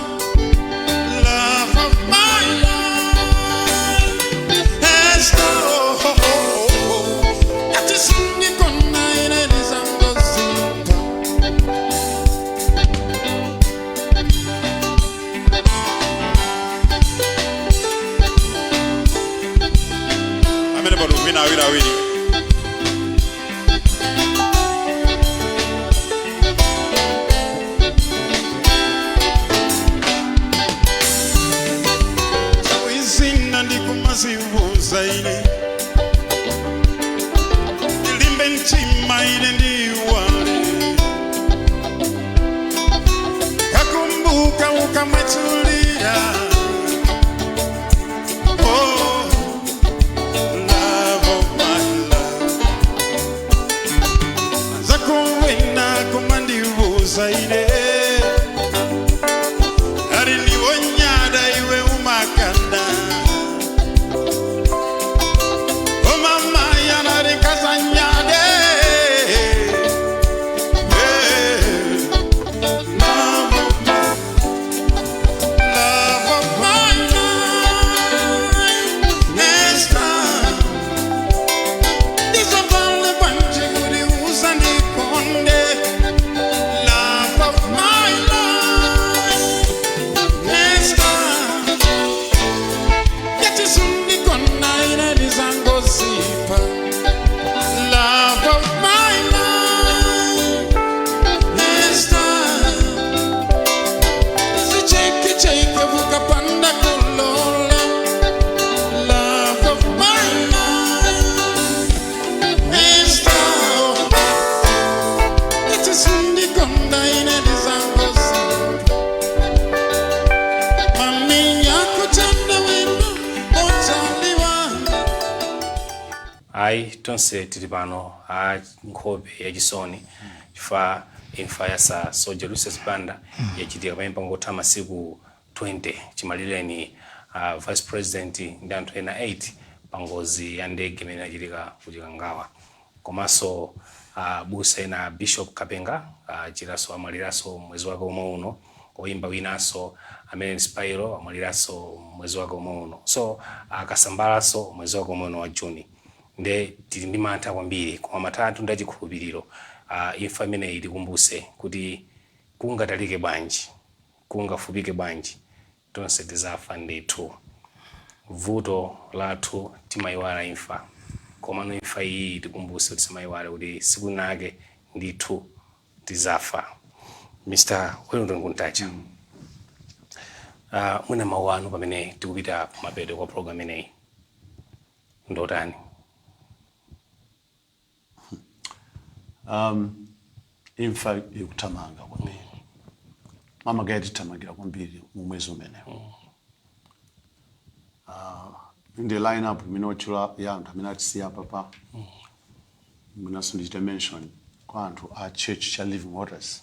Love of my life, Esther. Oh, oh, oh, oh. Ngati sindikona ine ndizangozipha. Amene palupina awiri awiri. Izina ndikumazibuza ine, ndilimbe mtima ine ndiwale, kakumbuka ukamwetulira. Oh, love of my life, zakuwina kumandibuza ine, ari ndiwonyada iwe umakanda. Oh mama yanarikazanyade. Hey, love of my, love of my life, Esther. Ndizovale bwanje kuti uzandikonde. Love of my life, Esther. Ngati sundikona ine ndizangozipha. Love of my life, Esther. Zicheke-cheke vukapanda kulola. Love of my life, Esther. Ngati sundikona ine ndizangozipha. Mami yakutanda wena otaliwa. Ayi, tonse tili pano a nkhope yachisoni chifukwa imfa ya Sir Soldier Lucius Banda yachitika pamene pangotha masiku 20 chimalireni vice president ndi anthu ena 8 pa ngozi ya ndege imene inachitika ku Chikangawa. Komanso abusa ena, Bishop Kapenga, achiraso, amwaliranso mwezi wake omwe uno. Oyimba winanso amene Spyro amwaliranso mwezi wake omwe uno. So akasambalanso mwezi wake omwe uno wa Juni. Nde tili ndi mantha kwambiri, koma mantha athu ndi achikhulupiriro. Imfa imeneyi tikumbuse kuti kungatalike bwanji, kungafupike bwanji, tonse tizafa ndithu. Vuto lathu timayiwala imfa, komano imfa iyi tikumbuse kuti timayiwale kuti siku linake ndithu tizafa. Mr Wellington Kuntacha, mwina mawu anu pamene tikupita kumapeto kwa program imeneyi ndotani? Imfa ikuthamanga kwambiri, mamagaya tithamangira kwambiri mu mwezi umenewu. Ndi line up imene watchula ya anthu amene atisiya papa, mwinanso ndichite mention kwa anthu a church cha Living Waters.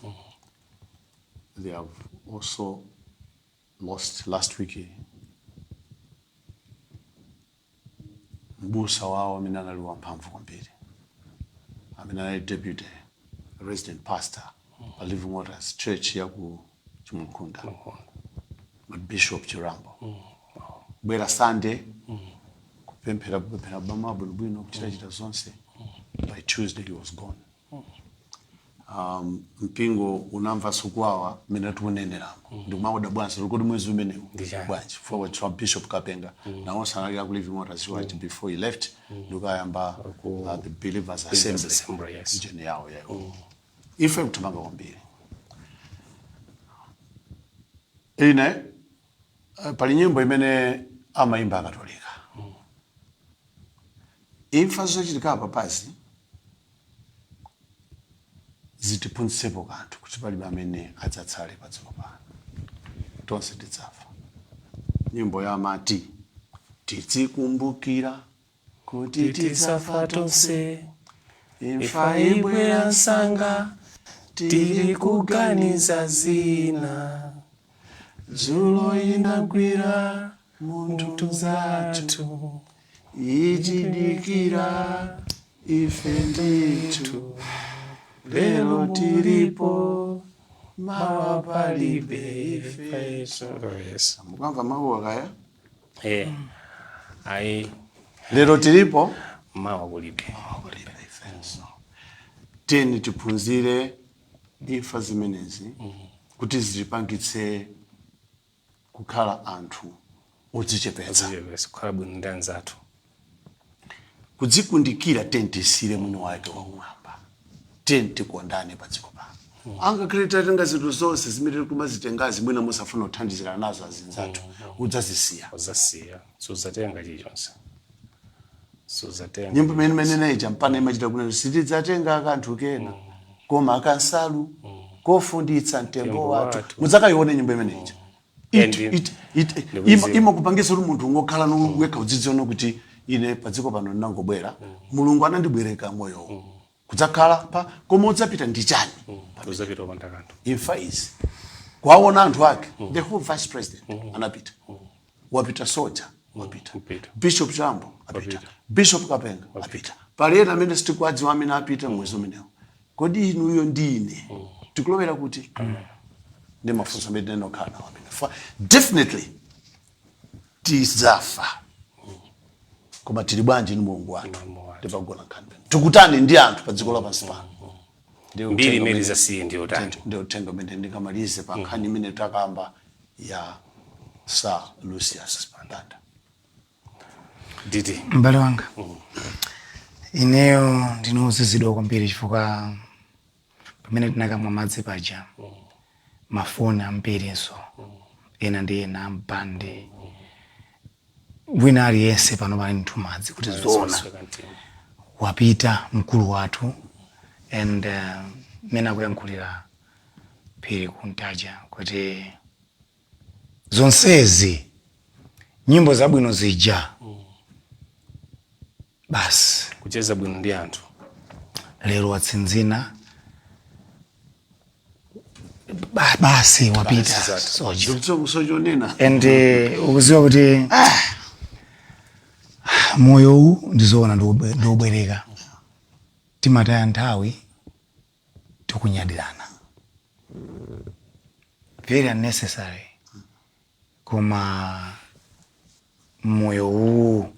They have also lost last week mbusa wawo amene anali wamphamvu kwambiri, amene anali deputy resident pastor pa Living Waters Church ya ku Chimwankhunda, Bishop Chirambo. Bwera Sunday kupemphera, kupemphera bama bwinobwino, kuchitachita zonse, by Tuesday he was gone. Mpingo unamva sukwawa mmene tikuneneramo, ndikumaoda bwanji kuti mwezi umenewu Ndi chani? bwanji forward from Bishop Kapenga nawonso analira ku Living Waters right before he left ndikayamba the Believers Assembly. Assembly, yes. Njeni yawo yawo. Ife kuthamanga kwambiri. Ine pali nyimbo imene amayimba Akatolika, imfa zochitika apa pasi zitiphunzitsepo kanthu kuti palibe amene adzatsale pa dziko pano, tonse tidzafa. Nyimbo ya amati, "Tizikumbukira kuti tidzafa tonse, imfa ibwera msanga tili kuganiza zina, dzulo inagwira munthu zathu, itidikira ife ndithu, lero tilipo, mawa palibe ife." Yes. Mukamva mawu akaya. Ayi. Lero tilipo, mawa kulibe. Kulibe ifenso. Tiyeni tiphunzire imfa zimenezi kuti zitipangitse kukhala anthu odzichepetsa, Odzichepetsa, kukhala bwino ndi anzathu, kudzikundikira. Tiyeni tisire mwini wake wakumwamba. Tiyeni tikondane pa dziko pano. Angakhale tatenga zinthu zonse zimene tikumazitengazi, mwina musafuna kuthandizira nazo azinzathu, udzazisiya. Udzasiya, sudzatenga chilichonse, sudzatenga. Nyimbo imene imeneneja mpana imachita kunena, "Sitidzatenga kanthu kena koma kansalu kofunditsa mtembo Mtembo wathu." wathu. Mudzakayione nyimbo imeneja. Ndikuiziwa. Imakupangisa kuti munthu ungokhala wekha, udzidziona kuti ine padziko pano ndinangobwera, Mulungu anandibwereka moyowo kudzakhala pa, koma udzapita ndi chani? Udzapita opanda kanthu. Imfa izi kwaona anthu ake, the whole vice president anapita, wapita soja, wapita Wapita. Bishop Chambo apita, Wapita. Bishop Kapenga apita, pali ena amene sitikuwadziwa amene apita mwezi umenewo. Kodi inuyo ndi ine tikulowera kuti? Ndi mafunso amene tinokhala nawo amene definitely tidzafa, koma tili bwanji ndi Mulungu wathu? Mulungu wathu. Ndipagona nkhani pano, tikutani ndi anthu pa dziko lapansi pano? Ndiyo Mbiri uthenga imene zasiye ndiyo tani? Ndiyo uthenga umene ndingamalize pa nkhani imene takamba ya Sir Lucius Banda. Didi. M'bale wanga, ineyo ndinozizidwa kwambiri chifukwa pamene tinakamwa madzi paja, mafoni ambirinso ena ndi ena ambandi, wina aliyense pano pali ndithu madzi kuti zoona Sweka mtima. Wapita mkulu wathu. And mmene akuyankhulira Phiri Kuntaja kuti zonsezi, nyimbo zabwino zija basi, kucheza bwino ndi anthu, lero watsinzina basi, wapita soja. Sochonena. And ukuziwa kuti moyo uwu ndizoona ndiwobwereka. Timataya nthawi tikunyadirana, very unnecessary, koma moyo uwu,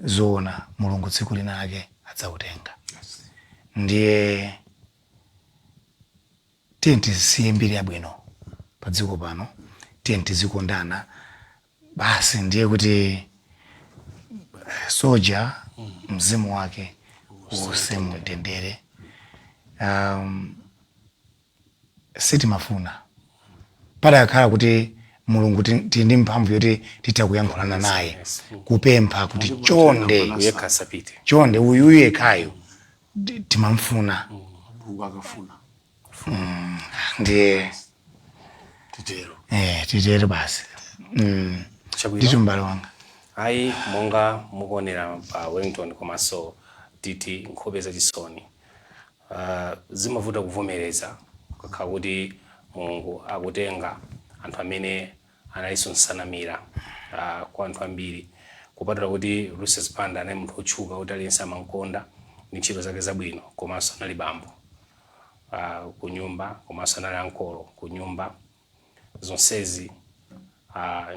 zoona, Mulungu tsiku lina lake adzautenga. Ndiye tiye tisiye mbiri yabwino pa dziko pano, tiye tizikondana basi. Ndiye kuti Soja, mzimu wake uuse mumtendere. Sitimafuna padakhala kuti Mulungu tili ndi mphamvu yoti titha kuyankhulana naye, kupempha kuti chonde, Uyekha asapite. Chonde, uyuyu yekhayo timamfuna. Mulungu akafuna. Ndiye titero. Eh, titero basi. Chabwino. Ndithu, m'bale wanga. Ayi, monga mukuonera pa Wellington komanso titi nkhope zachisoni, zimavuta kuvomereza kukhala kuti Mulungu akutenga anthu amene analinso nsanamira kwa anthu ambiri. Kupatula kuti Lucius Banda anali munthu otchuka kuti aliyense amankonda ndi ntchito zake zabwino, komanso anali bambo ku nyumba, komanso anali ankolo ku nyumba. Zonsezi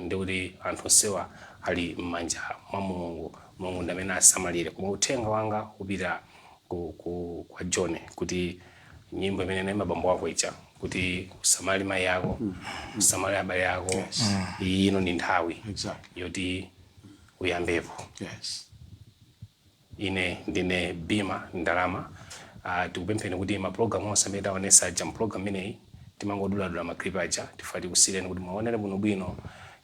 ndikuti anthu onsewa ali m'manja mwa Mulungu. Mulungu ndi amene asamalire. Koma uthenga wanga upita kwa John kuti nyimbo imene naimba bambo wako ija, kuti usamale mayi ako, usamale abale ako, iyi ino ndi nthawi yoti uyambepo. Ine ndine Bima Ndalama. Tikupempheni kuti mapulogalamu onse amene taonesa aja, mpulogalamu imeneyi timangoduladula ma clip aja, tifa tikusiyireni kuti muonere bwinobwino.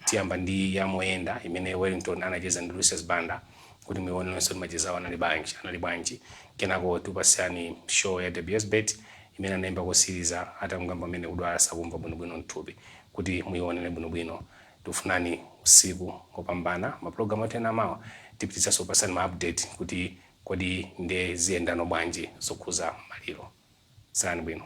Tiyamba ndi ya Moyenda imene Wellington anacheza ndi Lucius Banda, kuti muionerenso kuti machezawo anali bwanji. Kenako tikupasiyani show ya WS Bet imene anayimba kosiriza atangamba amene kudwala, sakumva bwinobwino mthupi, kuti muionere bwinobwino. Tikufunani usiku wopambana. Mapulogalamu athu ena amawa tipititsanso kupasani ma update kuti kodi ndiye ziyendano bwanji zokhuza maliro. Salani bwino.